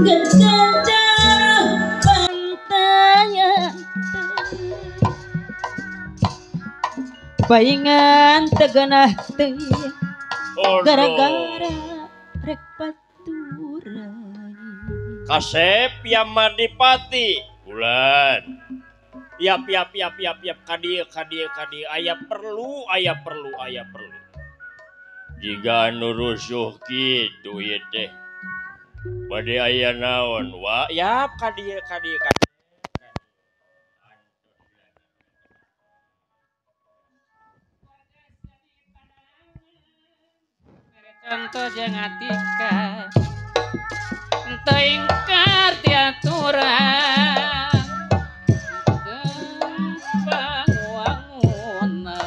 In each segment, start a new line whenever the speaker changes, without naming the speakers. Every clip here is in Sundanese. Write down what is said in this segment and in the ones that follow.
Gejajar pantaya paingan tegenah teuing gara-gara rek paturan
kasep Yamadipati bulan yap yap yap yap yap kadieu kadieu kadieu aya perlu aya perlu aya perlu jiga anu rusuh kitu ieu teh bade aya naon wa yap kadieu kadieu kadieu.
Contoh jeung atika teu ingkar diaturan pangwangunan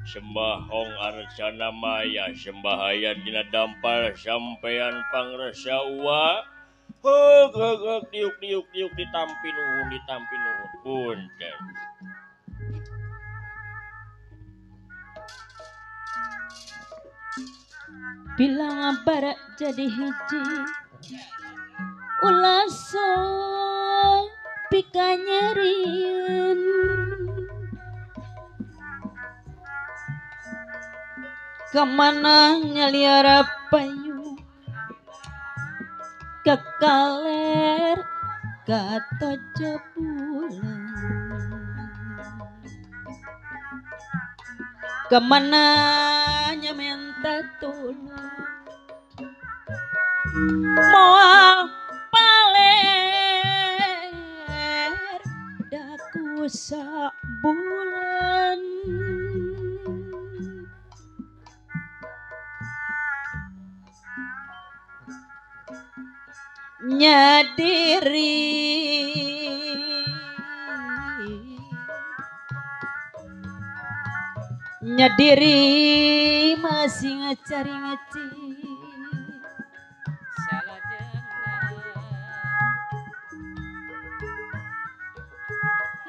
sembah hong arcana maya sembahaya dina dampal sampean pangresa uwa heug heug heug diuk diuk diuk ditampi nuhun punten.
Bilang barak jadi hiji ulah sok pika nyerieun kemana nyaliara payu ke kaler kata jebulan kemana minta tolong moal paler daku sabulan nyadiri nyadiri masih ngacari ngaci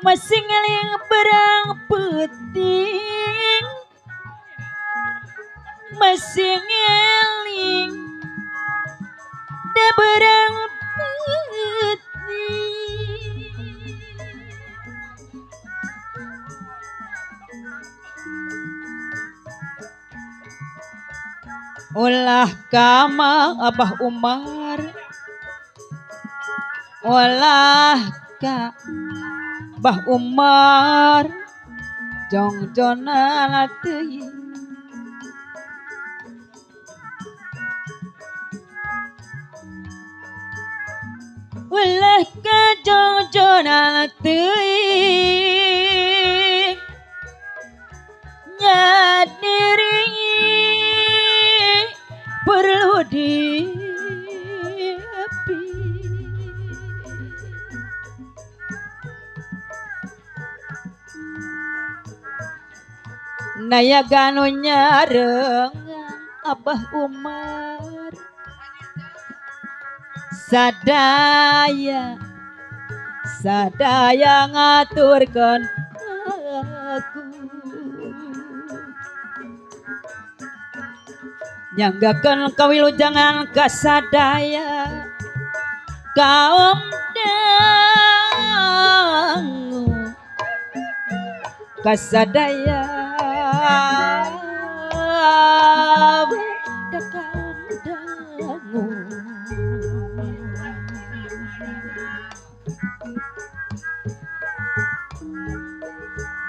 masih ngeling berang peting masih ngeling da berang peting ulah kama Abah Umar ulah ka Abah Umar jongjona teuing ulah ka jongjona teuing nyadiri perlu dipi naya ganu nyarengan Abah Umar sadaya sadaya ngaturkeun aku nyanggakeun kawilujangan kasadaya kaum dangu kasadaya da kaum dangu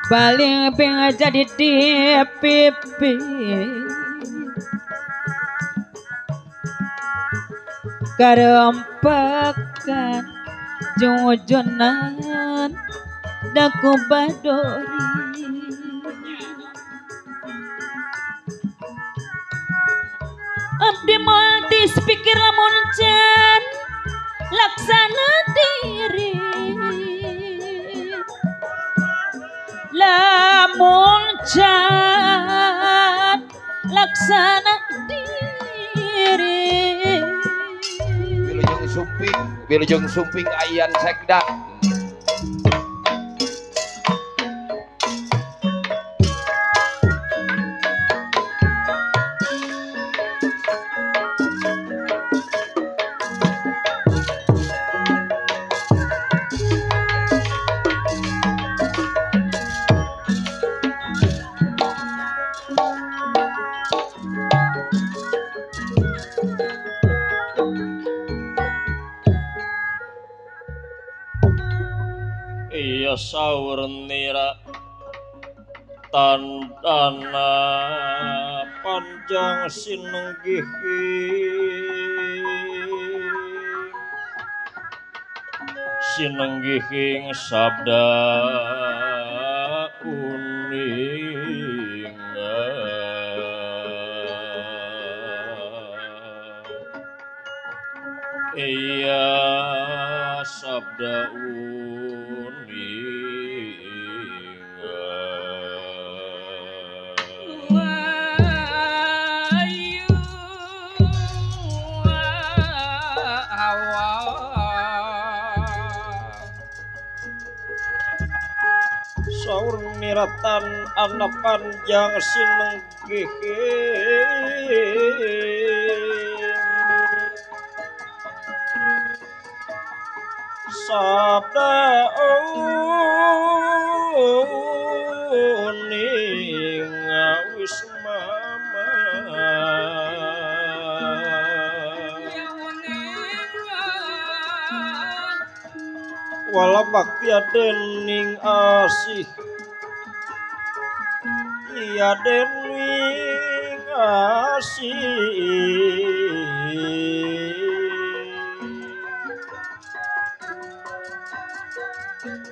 paling ping jadi di pipi karempakan jujunan daku badori abdi multis pikir lamun can laksana diri lamun can laksana diri.
Wilujeng sumping, wilujeng sumping ayan sekda.
saur nira tandana panjang sinenggih sinenggihing sabda uning iya sabda uning saur niratan anak panjang sinenggih sabda uning wis mama wala bakti dening asih iya dening asih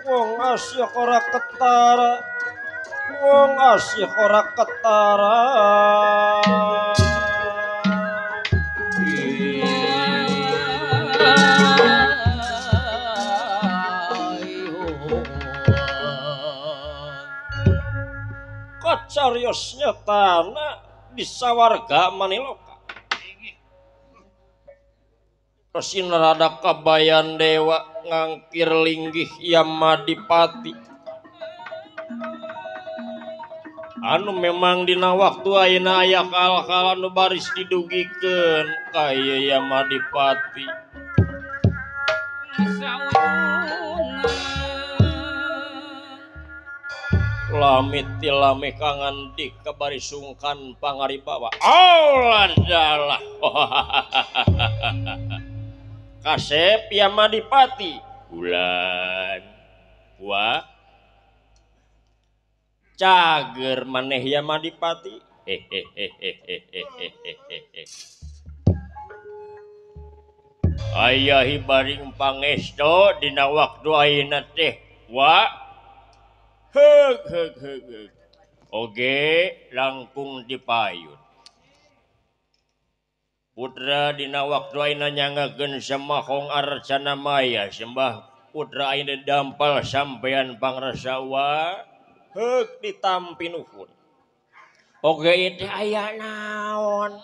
wong asih ora ketara wong asih ora ketara kacariosnya tanah di sawarga maniloka Sinarada kabayan dewa ngangkir linggih Yamadipati anu memang dina waktu ayeuna aya kal-kal anu baris didugikeun ka ieu Yamadipati lami tilami kangandika bari sungkan pangaribawa Allah kasep Yamadipati bulan wa cager maneh Yamadipati hehehehehehehe aya hibaring pangesto dina waktu ayeuna teh wa heug heug heug heug oge langkung dipayun putra dina waktu ayeuna nyangakeun semahong arcana maya sembah putra ayeuna dampal sampean pangrasa wa heug ditampi nuhun oge ieu teh aya naon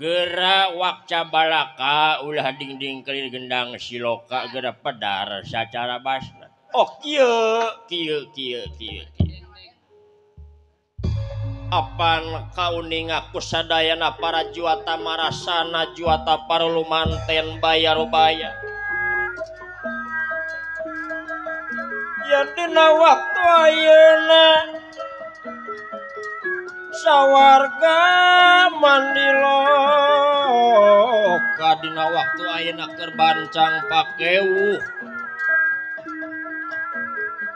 geura wakca balaka ulah dingding kelir gendang siloka geura pedar sacara basna oh kieu kieu kieu kieu apan kauninga ku sadayana para juata marasana juata parulumanten bayarubaya ya dina waktu ayeuna sawarga mandiloka dina waktu ayeuna keur bancang pakewuh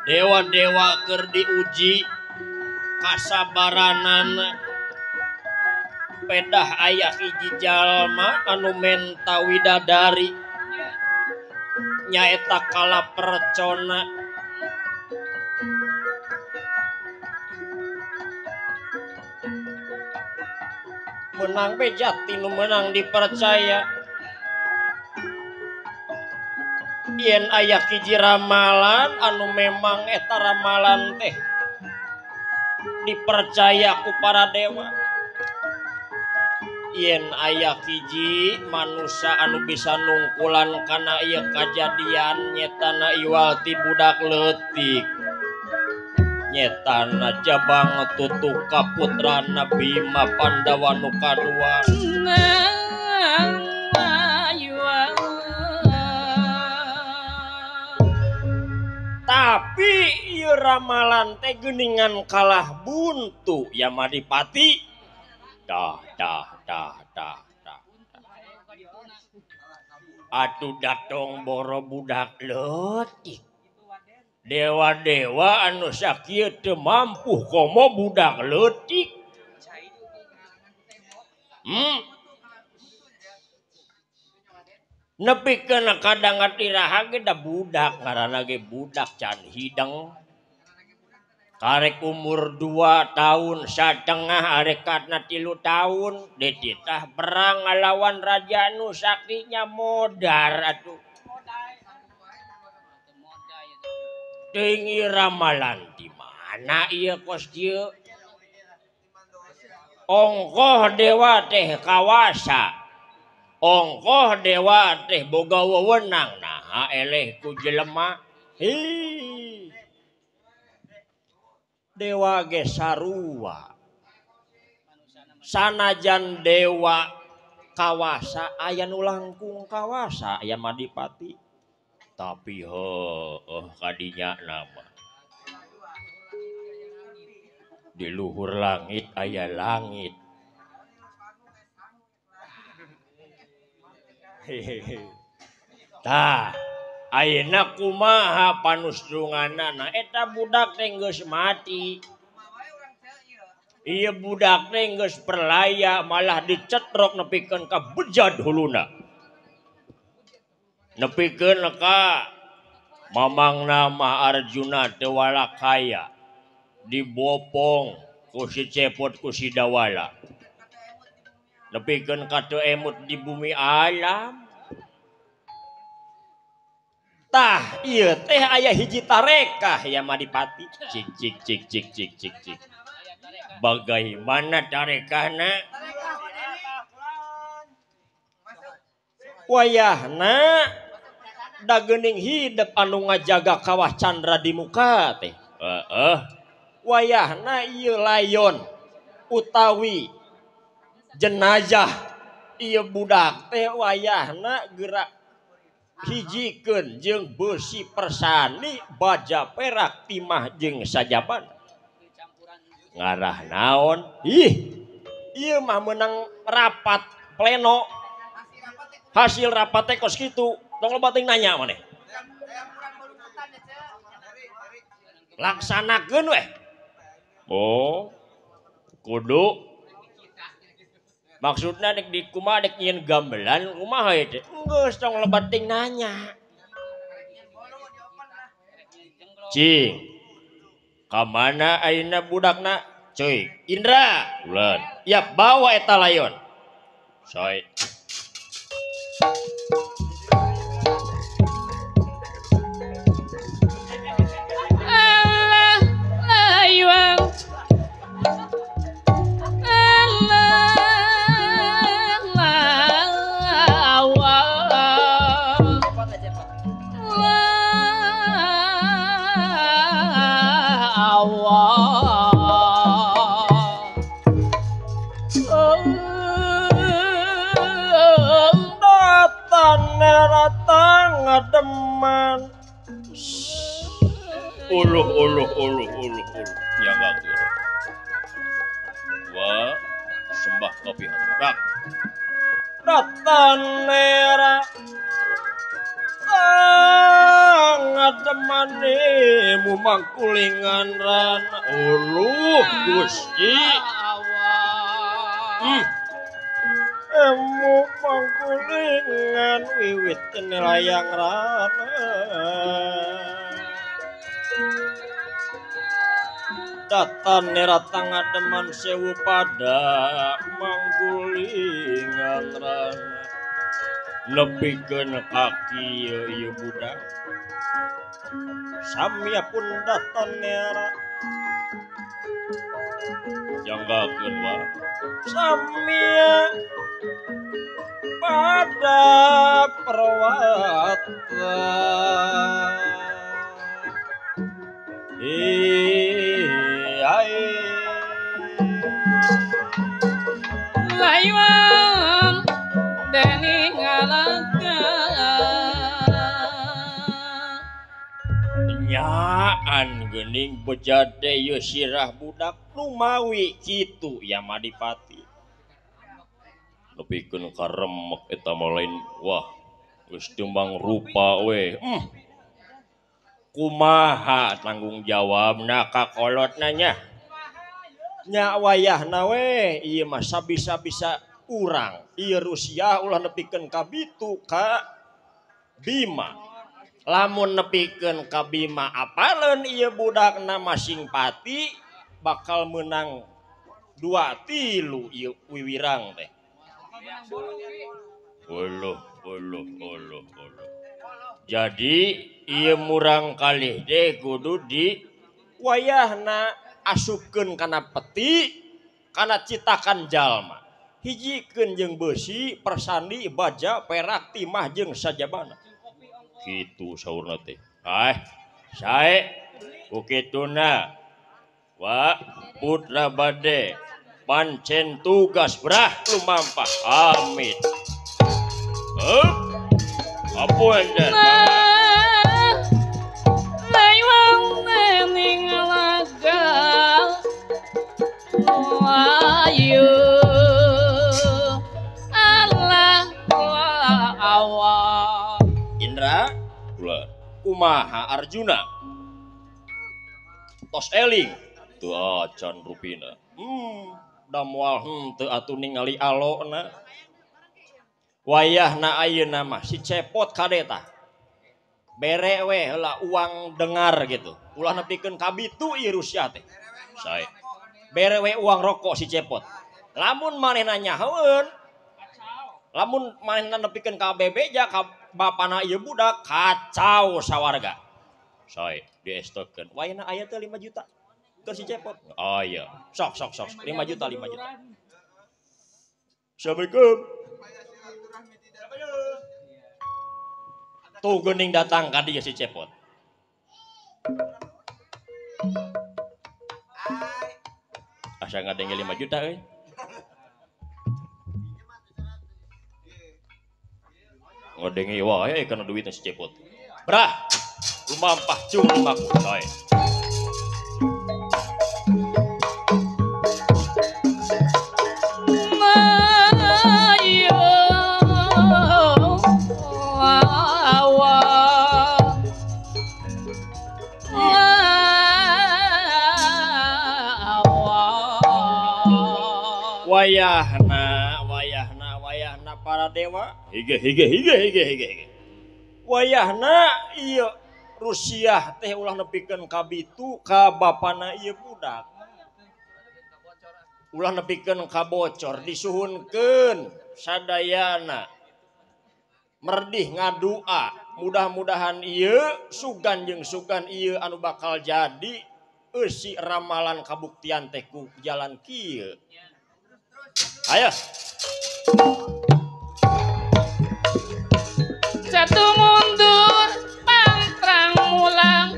dewa-dewa keur diuji kasabaranana pedah aya hiji jalma anu menta widadari nyaeta kala percona menang bejati nu menang dipercaya yen aya hiji ramalan anu memang eta ramalan teh dipercaya ku para dewa yen aya hiji manusia anu bisa nungkulan kana ieu kajadian nyetana iwal ti budak leutik nyetana jabang tutuka putrana Bima Pandawa nu kadua tapi ieu ramalan teh geuningan kalah buntu Yamadipati dah dah dah dah dah. Atuh datong boro budak leutik. Dewa-dewa anu sakieu teu mampu komo budak leutik. Nepikeun kadangat iraha ge da budak ngaranna ge budak can hideng. Karek umur 2 tahun satengah arek kana 3 tahun dititah perang ngalawan raja anu saktinya modar atuh. Tinggi ramalan di mana ieu kos dieu? Ongkoh dewa teh kawasa. Ongkoh dewa teh boga wewenang naha eleh ku jelema. Hi. Dewa ge sarua. Sanajan dewa kawasa aya nu langkung kawasa aya Madipati. Tapi heueuh kadinya nama. Di luhur langit aya langit. Hehehe. Tah, ayeuna kumaha panusdunganana eta budak teh geus mati. Ieu budak teh geus perlaya malah dicetrok nepikeun ka bejad huluna. Nepikeun ka mamangna mah Arjuna teu walakaya. Dibopong ku si Cepot ku si Dawala. Nepikeun ka teu emut di bumi alam. Tah ieu teh aya hiji tarekah ya Madipati. Cik cik cik cik cik cik cik. Bagaimana tarekahna? Wayahna da geuning hidep anu ngajaga kawah candra di muka teh. Heeh. Wayahna ieu layon utawi jenazah ieu budak teh wayahna gerak hijikeun jeung beusi persani baja perak timah jeung sajaban. Ngarah naon? Ih, ieu mah meunang rapat pleno. Hasil rapat teh kos kitu. Tong loba teuing nanya maneh. Laksanakeun weh. Oh, kudu. Maksudna dek di kumaha dek nyieun gamelan kumaha ieu teh? Geus tong loba teuing nanya. Cing. Ka mana ayeuna budakna? Cuy, Indra. Ulan. Ya bawa eta layon. Soy.
Allah layuang.
Ngademan. Uluh uluh uluh uluh uluh nyanggakeun. Wa sembah ka pihak. Datanera ngademane mumangkulingan rana. Uluh Gusti. Emu mangkulingan wiwit layang rana. Datan nerata ngademan sewu pada mangkulingan rana. Nepikeun kaki ieu budak. Samya pun datan nera. Janggakeun wa. Samya pada perwata.
Layuan dening ngalaka.
Nyaan geuning bejade ieu sirah budak lumawi kitu ya Madipati. Nepikeun ka remek eta mah lain wah. Geus teu mangrupa we. Kumaha tanggung jawabna ka kolotna nya? Nya wayahna we ieu mah sabisa-bisa urang. Ieu Rusia ulah nepikeun ka bitu ka Bima. Lamun nepikeun ka Bima apaleun ieu budakna masing pati bakal menang 2-3 ieu wiwirang teh. Uluh uluh uluh uluh. Jadi ieu murang kalih teh kudu di wayahna asupkeun kana peti kana citakan jalma. Hijikeun jeung beusi, persandi, baja, perak, timah jeung sajabana. Kitu saurna teh. Ah, sae ku kituna. Wa putra bade pancen tugas brah lumampah. Amin. Hup. Ampun dan Indra, kumaha Arjuna tos eling teu acan rupina. Da moal henteu atuh ningali alona. Wayahna ayeuna mah si Cepot kade tah. Bere we heula uang dengar gitu. Ulah nepikeun ka bitu ieu Rusia teh. Sae. Bere we uang rokok si Cepot. Lamun manehna nyahoeun, lamun manehna nepikeun ka bebeja ka bapana ieu budak kacau sawarga. Sae diestokeun. Wayahna aya teh 5 juta. Keur si Cepot. Oh iya. Sok sok sok 5 juta 5 juta. Assalamualaikum. Tuh geuning datang ka dieu si Cepot. Asa ngadenge 5 juta euy. Ngadenge wae kana duitna si Cepot. Brah, lumampah cung lumaku coy. Wayahna, wayahna, wayahna para dewa. Hige, hige, hige, hige, hige, hige. Wayahna ieu Rusia teh ulah nepikeun ka bitu ka bapana ieu budak. Ulah nepikeun ka bocor disuhunkeun sadayana. Merdih ngadua, mudah-mudahan ieu sugan jeung sugan ieu anu bakal jadi eusi ramalan kabuktian teh ku jalan kieu. Ayo.
Satu mundur pantrang mulang.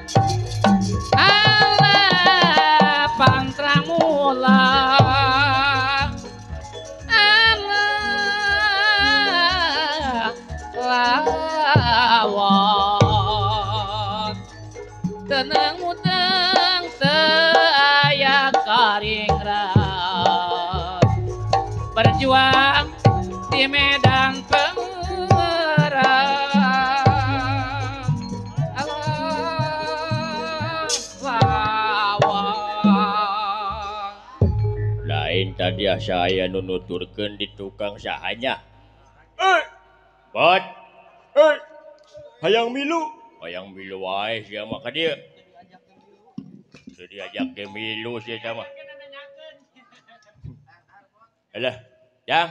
Allah pantrang mulang. Allah lawan. Tenang muteng teaya karingrat. Berjuang di medan perang. Allah lawan.
Lain tadi saya nunuturkeun di tukang sahanya. Bot. Hayang milu. Hayang milu wae sia mah ka dieu. Teu diajak ge milu sia mah. Alah, yang.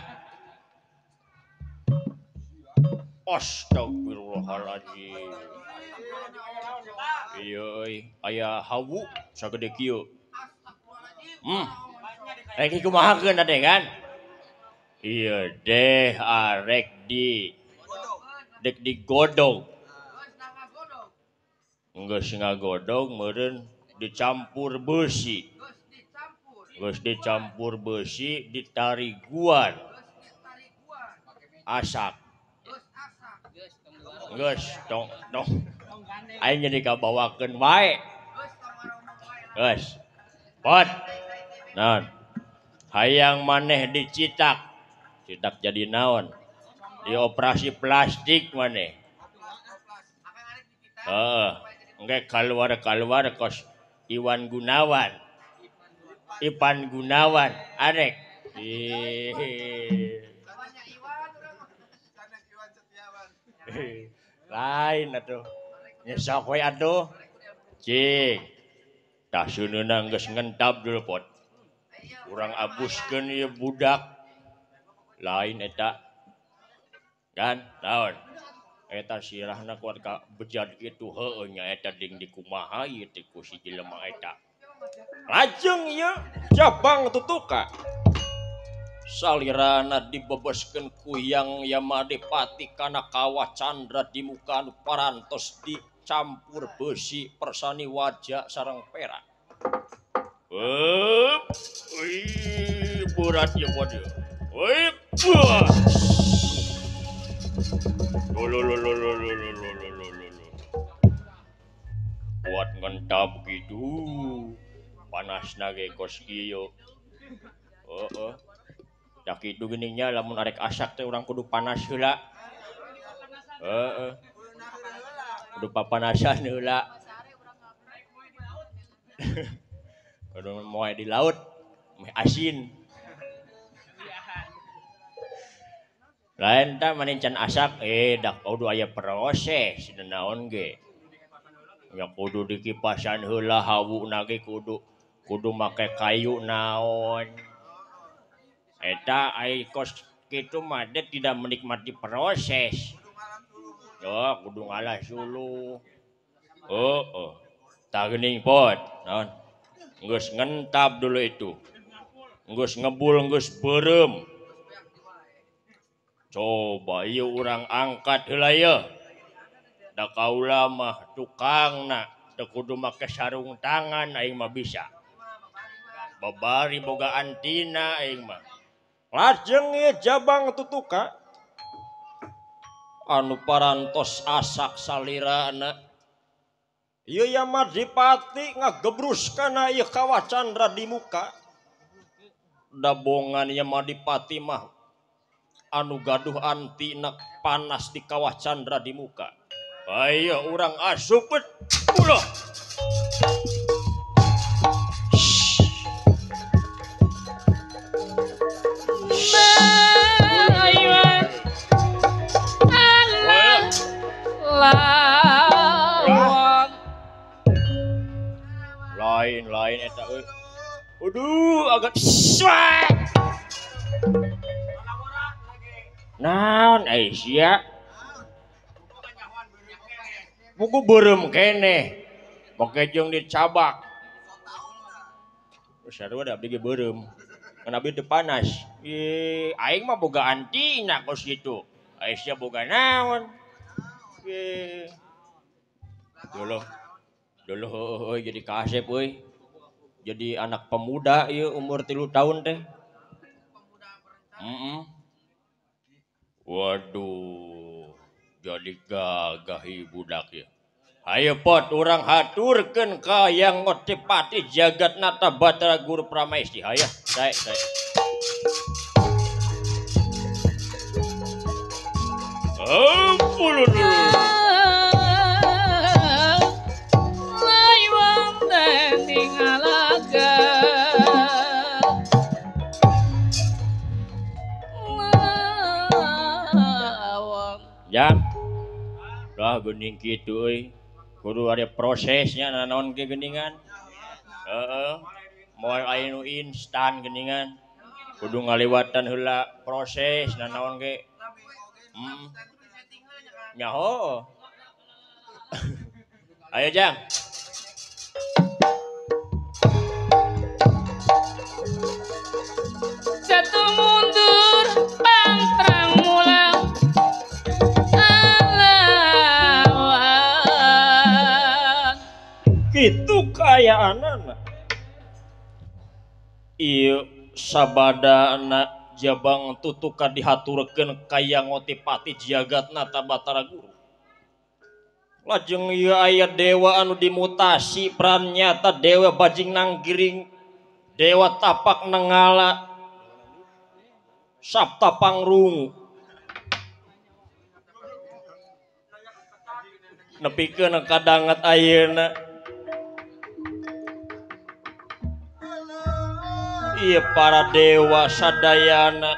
Astagfirullahaladzim. Iya euy, aya hawu sagede kieu. Rek kumahakeun ade kan? Iya deh arek di dek digodog. Geus ngagodog meureun dicampur beusi. Geus dicampur beusi ditariguan. Asak. Geus tong tong. Aing jadi kabawakeun wae. Geus. Pot. Naon? Hayang maneh dicitak. Citak jadi naon? Di operasi plastik maneh. Heeh, engke kaluar-kaluar kos Iwan Gunawan. Ipan Gunawan arek. Lain atuh. Nyesok we atuh. Cing. Tah seuneuna geus ngentab dulu pot. Urang abuskeun ieu budak. Lain eta. Kan naon? Eta sirahna kuat ka bejad kitu heueuh nya eta ding dikumaha ieu teh ku si jelema eta. Lajeng ieu Jabang Tutuka. Salirana dibebeskeun ku Hyang Yamadipati kana kawah Candra di muka anu parantos dicampur besi persani wajah sareng perak. Hup, wih, berat ya waduh. Wih, buah. Kuat ngentab gitu. Panasna ge kos kieu. Heeh. Da kitu geuningnya lamun arek asak teh urang kudu panas heula. Heeh. Kudu papanasan heula. Kudu moe di laut, meh asin. Lain tah maneh can asak dak kudu aya proses naon ge. Nya kudu dikipasan heula hawuna ge kudu kudu make kayu naon. Eta ai kos kitu mah dia tidak menikmati proses. Yo kudu ngalah suluh. Heeh. Tah geuning pot, naon? Geus ngentab dulu itu. Geus ngebul, geus beureum. Coba ieu urang angkat heula ieu. Da kaula mah tukangna teu kudu make sarung tangan aing mah bisa. Babari boga antina aing mah. Lajeng ieu Jabang Tutuka anu parantos asak salirana. Ieu Yamadipati ngagebrus kana ieu kawah Candra di muka. Dabongan Yamadipati mah anu gaduh antina panas di kawah Candra di muka. Ayo urang asup ulah. Lain-lain eta euy. Aduh, agak swag. Naon ai sia? Buku beureum keneh. Make jeung dicabak. Sarua da abdi ge beureum. Kan abdi teu panas. Ih, aing mah boga antina kos kitu. Ai sia boga naon? Ih. Dulu. Dulu heueuh jadi kasep euy. Jadi anak pemuda ieu umur 3 tahun teh. Heeh. Waduh, jadi gagah budak ya. Hayo pot urang haturkeun ka Hyang Otipati Jagatnata Batara Guru Pramesti. Hayo, sae sae. Ampun. Jang, lah geuning kitu euy. Kudu ada prosesnya nanaon ge geuningan. Heeh. Moal aya nu instan geuningan. Kudu ngaliwatan heula proses nanaon ge. Heeh. Nyaho. Ayo Jang.
Satu mundur pangtrang mulang.
Itu kaayaanana. Ieu sabadana Jabang Tutuka dihaturkeun ka Hyang Otipati Jagatnata Batara Guru. Lajeng ieu aya dewa anu dimutasi pranyata dewa bajing nanggiring, dewa tapak nengala, sabta pangrungu. Nepikeun kadanget ayeuna. Ieu para dewa sadayana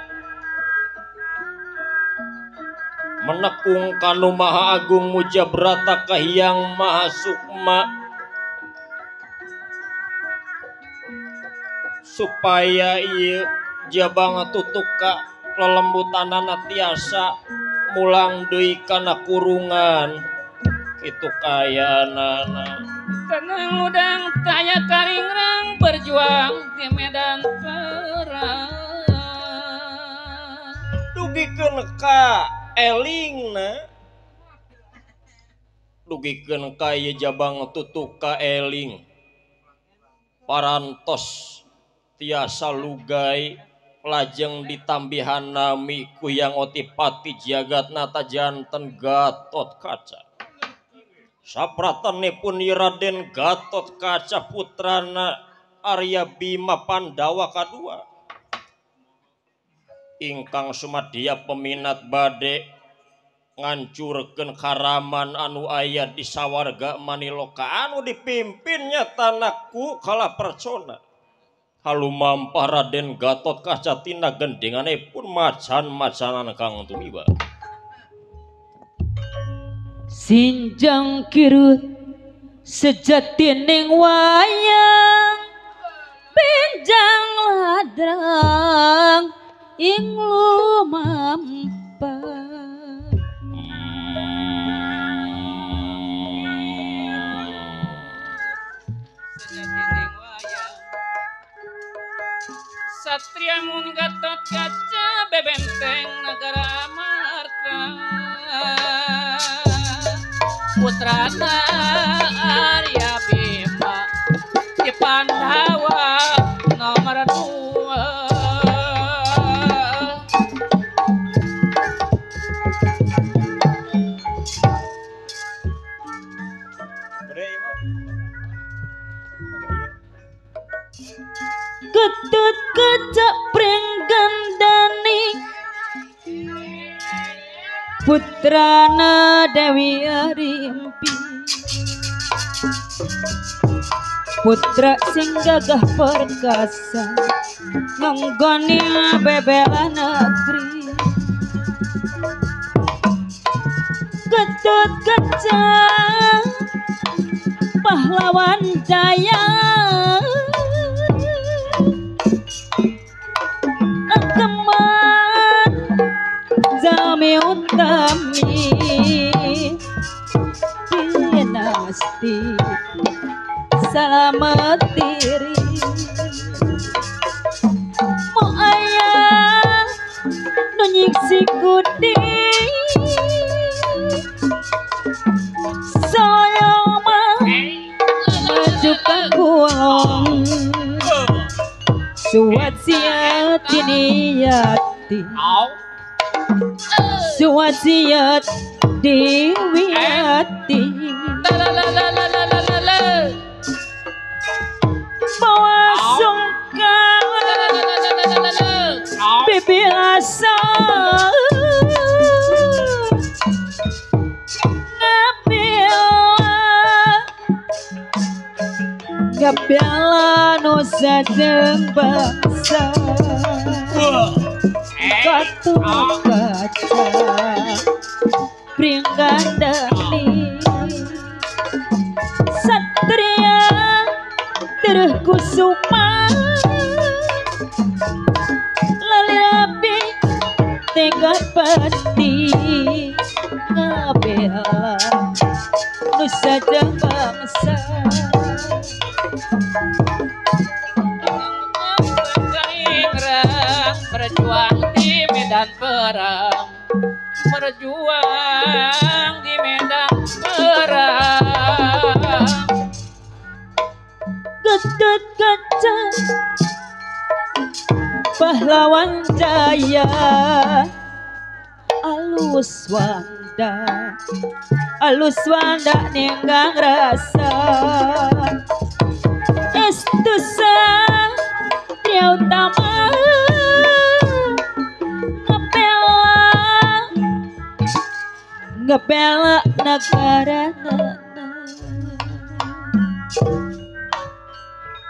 menekung kanu Maha Agung Mujabrata Kahiyang Maha Sukma supaya ieu jabang tutuka lelembutanana tiasa mulang deui kana kurungan kitu kayanana.
Tenang udang taya karingrang berjuang di medan perang.
Dugikeun ka elingna, dugikeun ka ieu jabang tutuka eling parantos tiasa lugai lajeng ditambihan nami ku Hyang Otipati Jagatnata janten Gatot Kaca. Sapratanipun Raden Gatot Kaca putrana Arya Bima Pandawa kadua ingkang sumadya peminat bade ngancurkeun karaman anu aya di sawarga Maniloka anu dipimpinnya tanaku kalah percona. Halumampah Raden Gatot Kaca tina gendinganipun macan-macanan kang tumiba.
Sinjang kirut sejatining wayang pinjang ladrang ing lumampah.
Sejatining wayang Satria mun Gatot Kaca bebenteng negara Marta putrana Arya Bima di Pandawa nomor 2.
Ketut kecak pringgandani putrana Dewi Arimpi, putra sing gagah perkasa nganggone bebela negeri. Ketut kecak pahlawan jaya ageman zami utami dinasti salamet diri. Mo aya nu nyiksi kudi soyong mah maju ka kulon suat siat diniyati suat siat diwiati bawa sungkawa bibilasa ngabela ngabela nusa jeung bangsa. Gatot Kaca pringgandani satria tereh kusuma lalapi tega pasti ngabela nusa jeung bangsa.
Berjuang di medan perang, berjuang di medan perang.
Gatot Kaca pahlawan jaya alus wanda alus wanda ninggang rasa estu satria utama ngepela ngepela nagara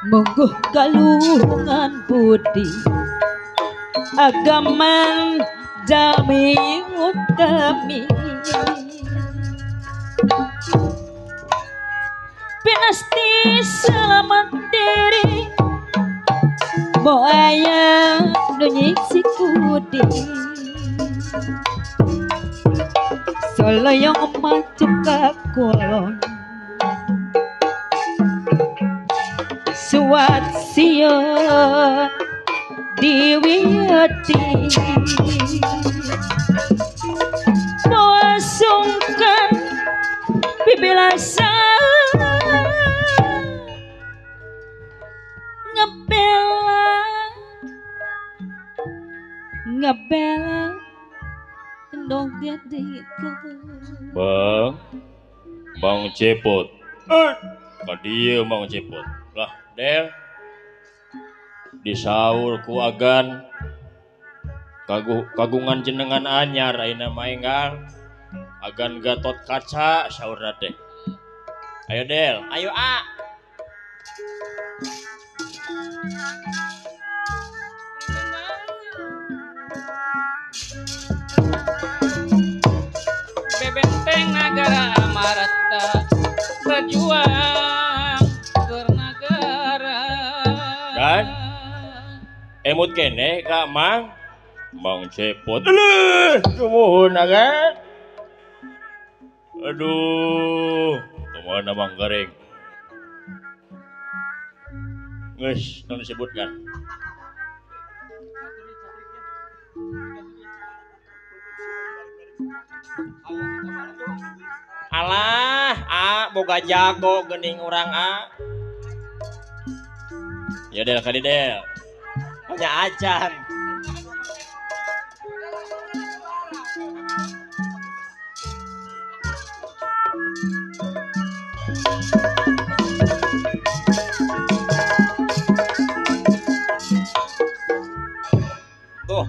mungguh kalungan budi agaman jami utami pinasti selamat diri moaya nu nyiksi kudi soloyong maju ka kulon suat sieun diwiati moa sungkan pibilasa ngebela ngebela dong diadika.
Bang Bang Cepot ka dieu Mang Cepot lah Del disaur ku agan kagungan jenengan anyar ayeuna mah enggal agan Gatot Kaca saurna teh. Ayo Del, ayo A.
Bebenteng nagara Amarta berjuang keur nagara.
Dan emut keneh ka Mang Mang Cepot. Aduh, sumuhun agan. Aduh, kemana Mang Gareng? Geus, tong disebutkan. Alah, a boga jago geuning urang a. Ya Del, ka di Del. Nya acan. Tuh,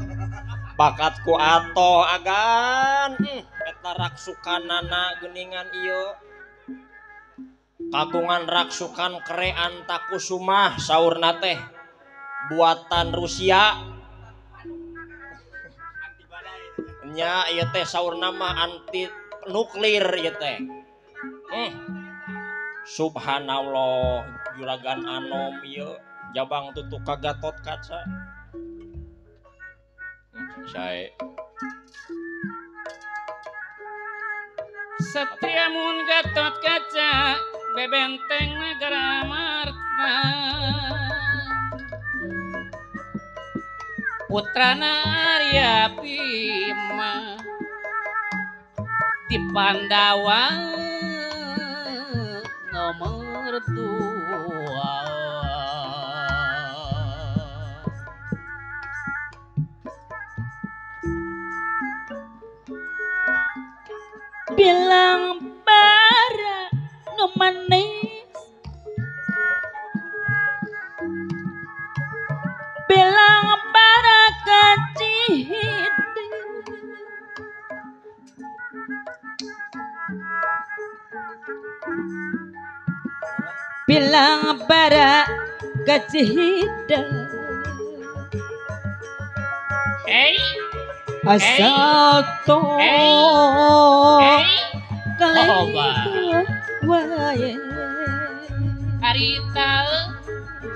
bakatku ato agan. Eta raksukanana geuningan ieu. Kagungan raksukan kerean takusumah saurna teh buatan Rusia. Nya ieu teh saurna mah anti nuklir ieu teh. Subhanallah, juragan anom ieu jabang tutuk ka Gatot Kaca. Sae.
Satria mun Gatot Kaca bebenteng nagara Amarta putrana Arya Bima di Pandawa nomor 2.
Bilang bara nu manis bilang bara kacihidung bilang bara kacihidung asal tong wae
harita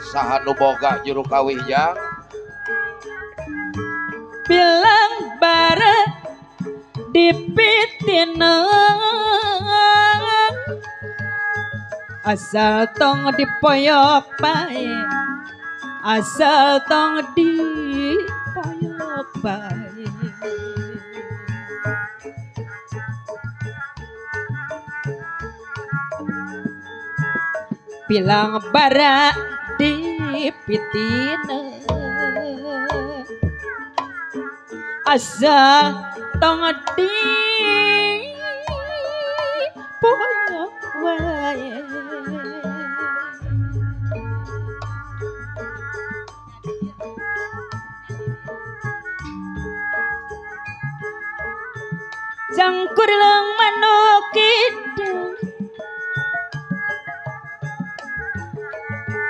saha nu boga juru kawih jang
bilang bara dipitina asal tong dipoyok bae asal tong dipoyok bae bilang bara dipitina asal tong dipoyok wae. Cangkurileng manuk kidung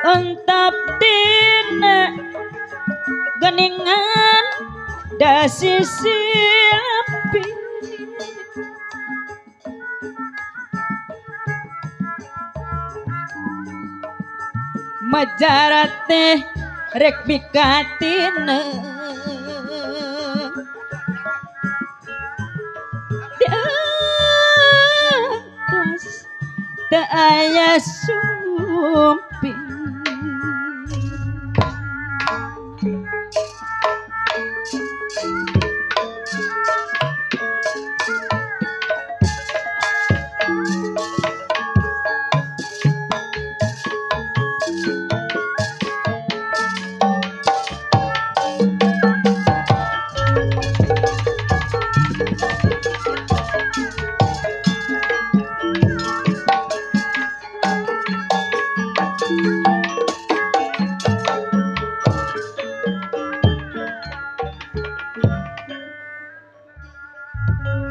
entap dina geningan dasi silapi majarat teh rek mikatina diantos teu aya sumping.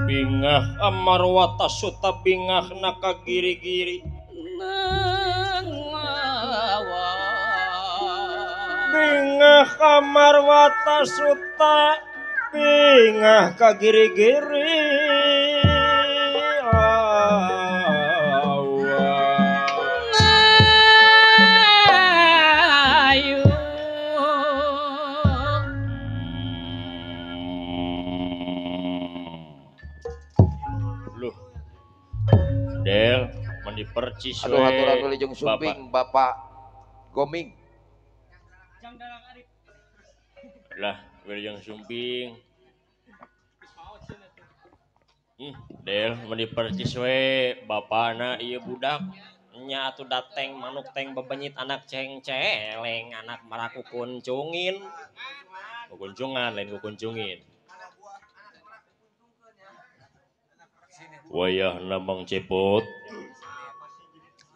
Bingah amarwata suta bingah naka giri-giri bingah amarwata suta bingah ka giri-giri Del meni percis.
Aduh aturan wilujeng sumping Bapak Goming.
Lah wilujeng sumping. Del meni percis we bapana ieu budak nya atuh dateng manuk teng bebenyit anak ceng celeng anak maraku kuncungin. Kukuncungan lain kukuncungin. Wayahna Mang Cepot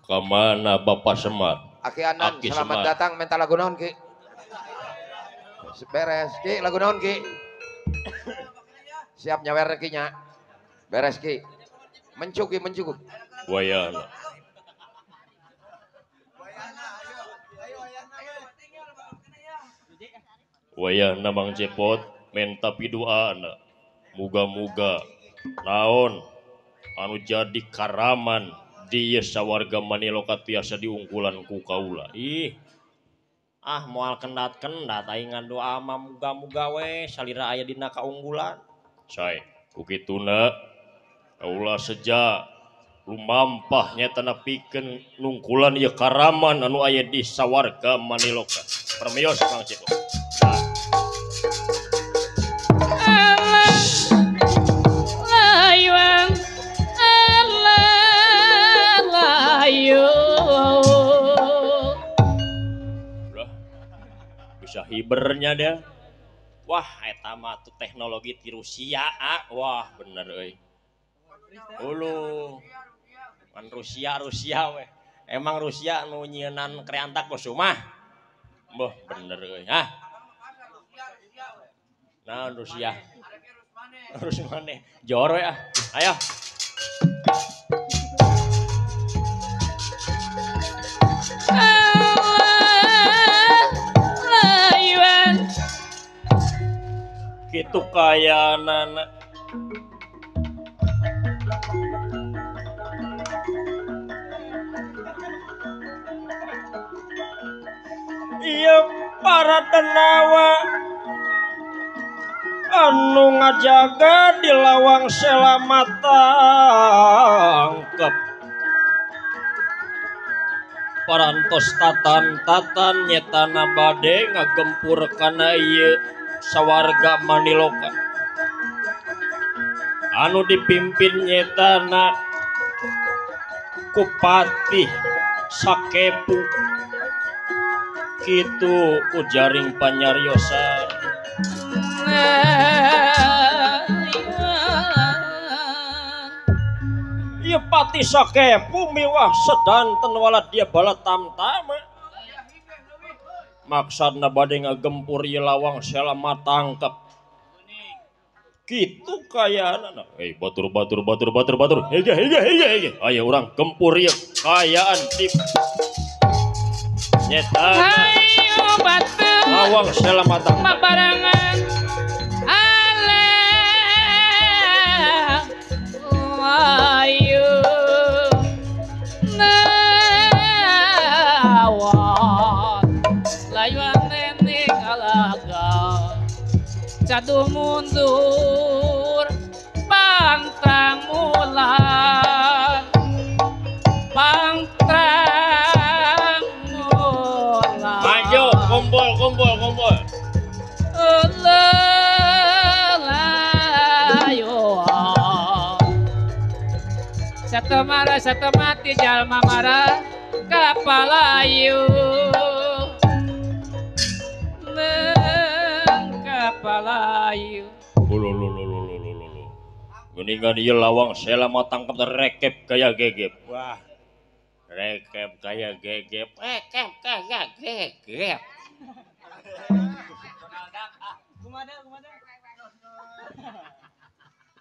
kamana Bapak Semar?
Aki Anan,
Aki
selamat
Semar.
Datang minta lagu naon Ki? Beres Ki, lagu naon Ki? Siap nyawer Ki nya. Beres Ki. Mencuk Ki, mencuk.
Wayahna. Wayahna Mang Cepot menta piduana. Muga-muga naon anu jadi karaman di sawarga Maniloka tiasa diungkulan ku kaula. Ih. Ah moal kendat-kendat aing ngadoa mah muga-muga we salira aya dina kaunggulan. Sae, ku kituna kaula seja lumampah nyata nepikeun nungkulan ieu karaman anu aya di sawarga Maniloka. Permios Mang Cepot. Nah. Bisa hibernya dia. Wah, eta mah tuh teknologi ti Rusia. Ah. Wah, bener euy. Ulu. Kan Rusia Rusia we. Emang Rusia nu nyieunnan kreantak kusumah? Boh, bener euy. Hah? Naon Rusia? Rus maneh. Jor we ah. Ayo. Gitu kaya nana. Iya para denawa anu ngajaga di lawang selamat tangkep. Parantos tatan-tatan nyetana bade ngagempur kana ieu sawarga Maniloka anu dipimpin nyetana ku Patih Sakepu kitu ku jaring panyariosan. Ieu Patih Sakepu miwah sedanten waladya bala tamtama maksudna bade ngagempur ieu lawang selamat tangkep. Kitu kayaan eh batur batur batur batur batur hege hege hege hege ayo urang gempur ieu kayaan tip nyeta
ayo batur
lawang selamatang
babarangan ale ayo nawat layuan nenek alaga jatuh mundur pantang mulan pantang mulan
maju kumpul kumpul kumpul
layo satu marah satu mati jalma marah kapalayu kapalayu.
Lo lo lo lo lo lo lo. Geningan ieu lawang selama tangkap rekep gaya gegep. Wah. Rekep gaya gegep. Rekep gaya gegep.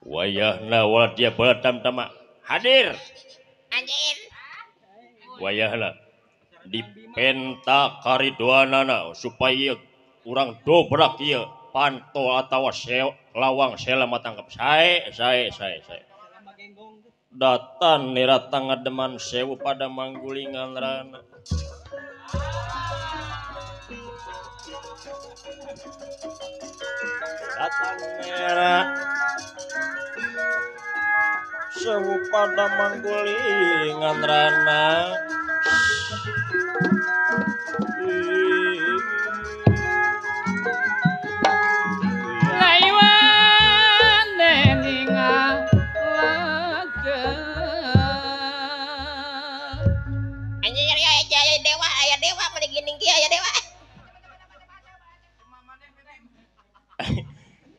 Wayahna wala dia balatam tama. Hadir.
Anjir.
Wayahna dipenta karidoanana supaya urang dobrak ieu panto atawa lawang selama tangkap sae sae sae sae datan niratang ngademan sewu pada manggulingan rana datan nera sewu pada manggulingan rana.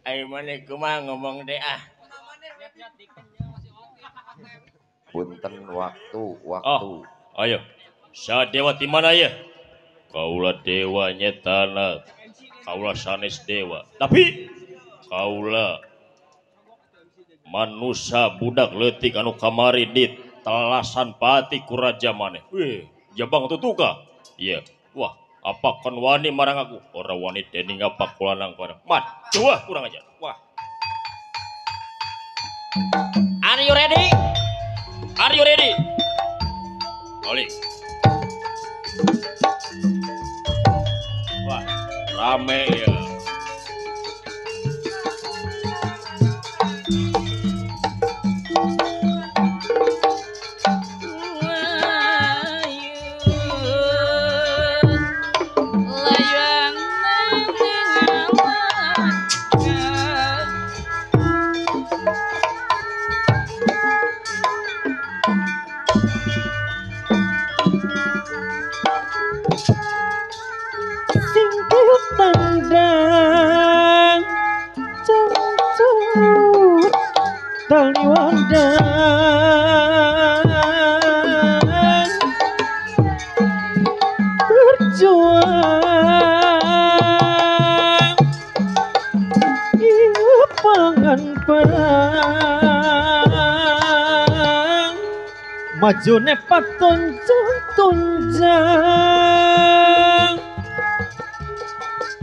Ayo mana kumaha ngomong deh ah.
Punten waktu waktu.
Oh, ayo. Sa dewa di mana ya? Kaula dewa nyetana. Kaula sanes dewa. Tapi kaula manusa budak leutik anu kamari di telasan pati ku raja maneh. Wih, jabang tutuka. Iya. Wah, apa kon wani marang aku? Ora wani dening apa kulanang barang. Maduh, kurang ajar. Wah. Are you ready? Are you ready? Balik. Wah, rame ya.
Majune patunjang tunjang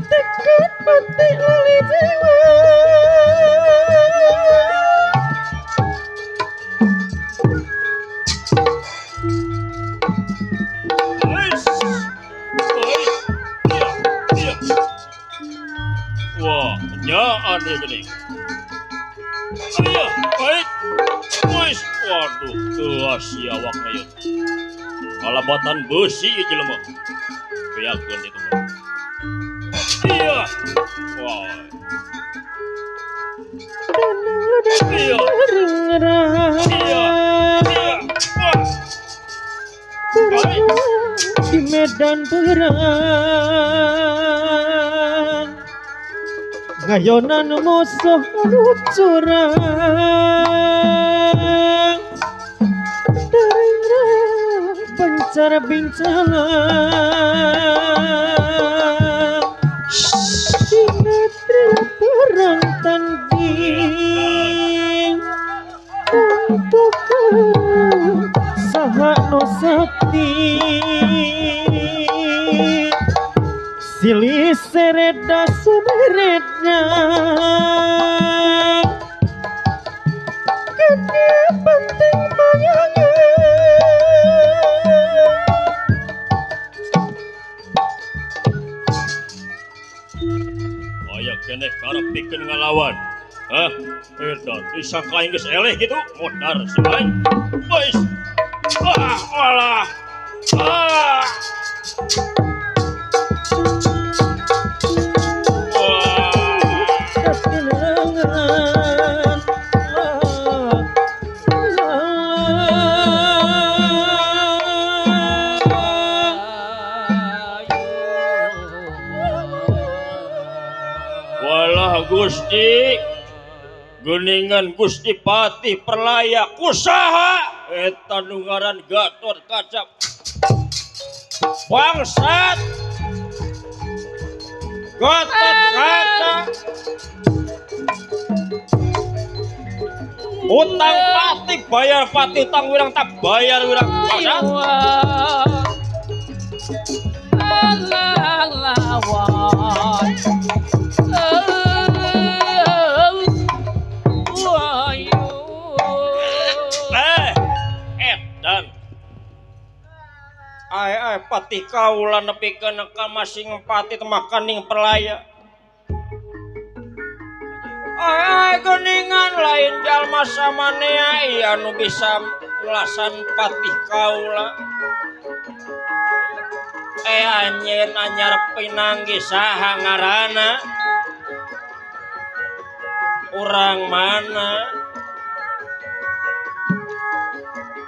tekad mati lali jiwa.
Wah, nyaan ya gini. Ayo, baik. Wis, waduh, kelas si awakna ieu. Kalabatan besi ieu jelema. Beakeun itu mah. Iya. Wah. Iya. Iya. Iya. Wah.
Di medan perang ngayonan musuh anu curang terang pencar bincalang sinetri perang tanding. Silih sereda semeretnya kena penting bayangan.
Aya keneh karep pikeun ngalawan. Hah? Eta disangka aing geus eleh kitu, modar si aing. Boys. Ah, alah. Ah. Walah Gusti, geningan Gusti Patih Perlaya kusaha eta nu ngaran Gatot Kaca bangsat Gatot Kaca utang Patih bayar Patih utang wirang tak bayar wirang bangsat. Ai patih kaula nepikeun ka masing patih temakaning Perlaya. Ai geuningan lain jalma samanea ieu anu bisa ngulasan patih kaula. Anjeun anyar pinanggi saha ngaranna? Urang mana?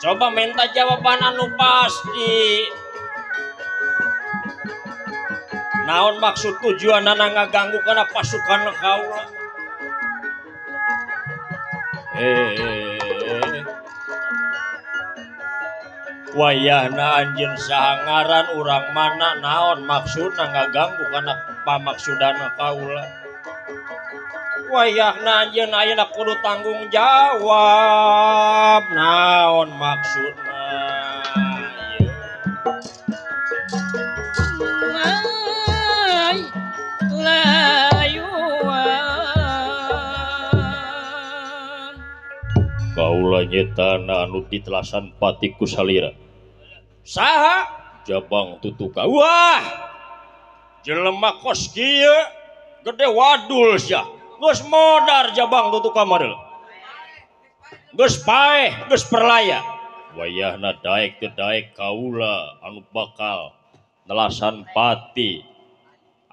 Coba minta jawaban anu pasti. Naon maksud tujuanana ngaganggu kana pasukan kaula? Wayahna anjeun saha ngaran urang mana naon maksudna ngaganggu kana pamaksudan kaula? Wayahna anjeun ayeuna kudu tanggung jawab naon maksudna? Kaula nyetana anu ditelasan patih ku salira. Saha? Jabang Tutuka. Wah, jelema kos kieu gede wadul sia. Geus modar Jabang Tutuka mah deuleu. Geus paeh, geus perlaya. Wayahna daek teu daek kaula anu bakal nelasan pati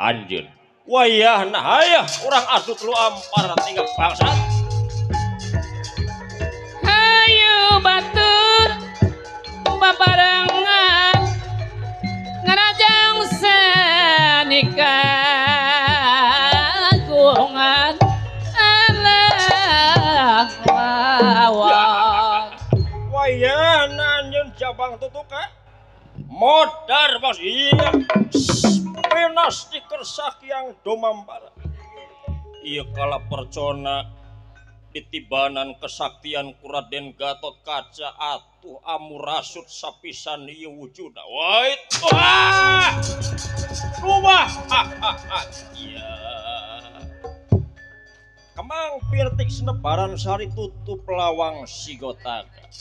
anjeun. Wayahna hayah urang adu telu ampar tinggal bangsat.
Hayu batur babarengan ngarajang sanika gungan alah wawang.
Wayahna anjeun Jabang Tutuka modar bos iya penas dikersak yang domampara. Iya kala percona ditibanan kesaktian ku Raden Gatot Kaca atuh amurasut sapisan ieu wujudna. Wait, wah! Rumah. Iya. Kemang pirtik senebaran sari tutup lawang sigotaka.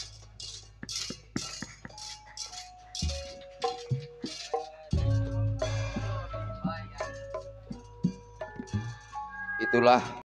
Itulah